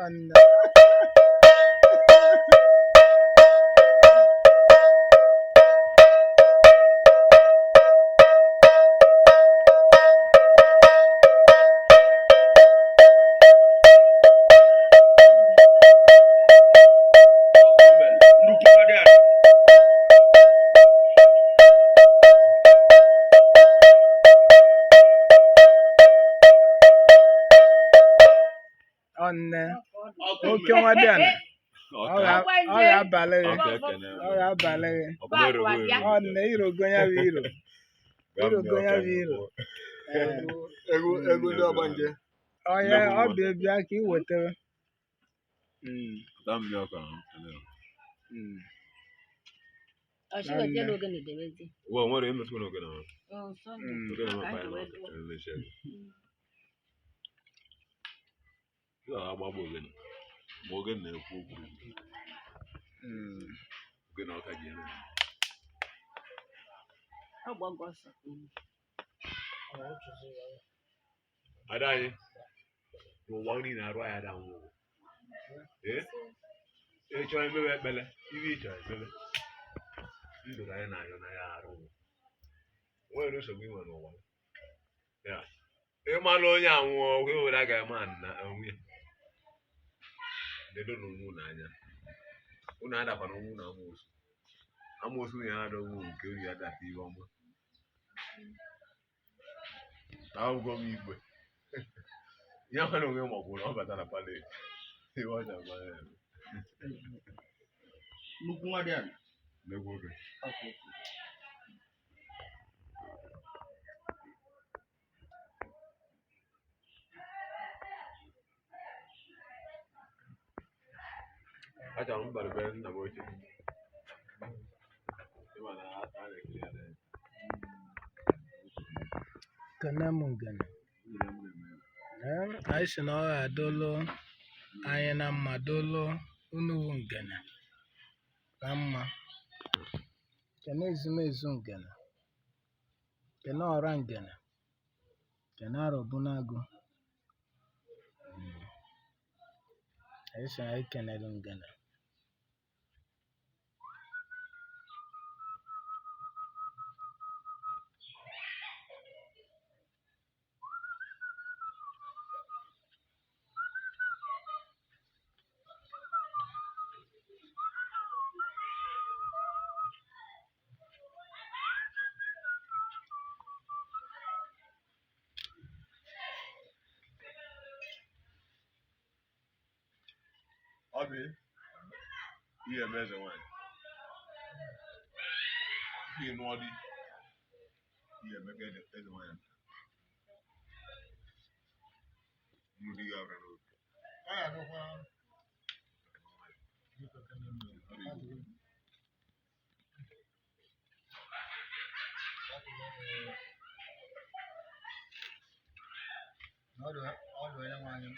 Nne. Nnukwu nwa dị ala. Ọ nne. Oke nwa dị ala. Ọ ga-abalị gị. Ọ ga-abalị gị. Ọ nne, irogo ya bụ iro. Irogo ya bụ iro. Ee. Egwu egwu ndị ọgbanje. Onye ọ bịa bịa ka ị wetara. Ma ogene na-ekwu okwu. Ogene ọka ji eme. Ada anyị n'ụwa niile arụ anyị ada nwụrụ. Ee, ị chọrọ emebe ekpele, ihe ị chọrọ emebe. Ndụ anyị na-ayọ na ya arụ. Nwere nsogbu inwe n'ụwa. Ya. Ịma na onye anwụọ, oge were agaghị ama na onwe ya. Ledo n'onwe unu anya. Unu adakwana onwe unu amoosu. Amoosu ya adọghị nke unu ya data ihe ọma. Ahụgo m igwe. Ya nwere onwe makwuru na ọ bata na paleti. Ihe ọ ji agba ya. Nnukwu nwa dị ala. Nnekwu oge. Achọrọ m ịbara be nna m ochie. Ịma na a na-ekiri ya n'anya. Kene m ngene. Ee, anyị sị na ọ ga-adụlụ anyị na mma, dụlụ unu wụ ngene na mma. Kene ezumezu ngene. Kene ọra ngene. Kene arọbunagụ. Anyị sị anyị kenere ngene. Ọ bụ ihe eme eze nwaanyị. Ihe nụọ di. Ihe eme ka eze nwaanyị. Nnu di ya ọbịa n'obi. Ọ ya adịkwa. Ọ dị egwu. Na ọdụ onye nwe anyị.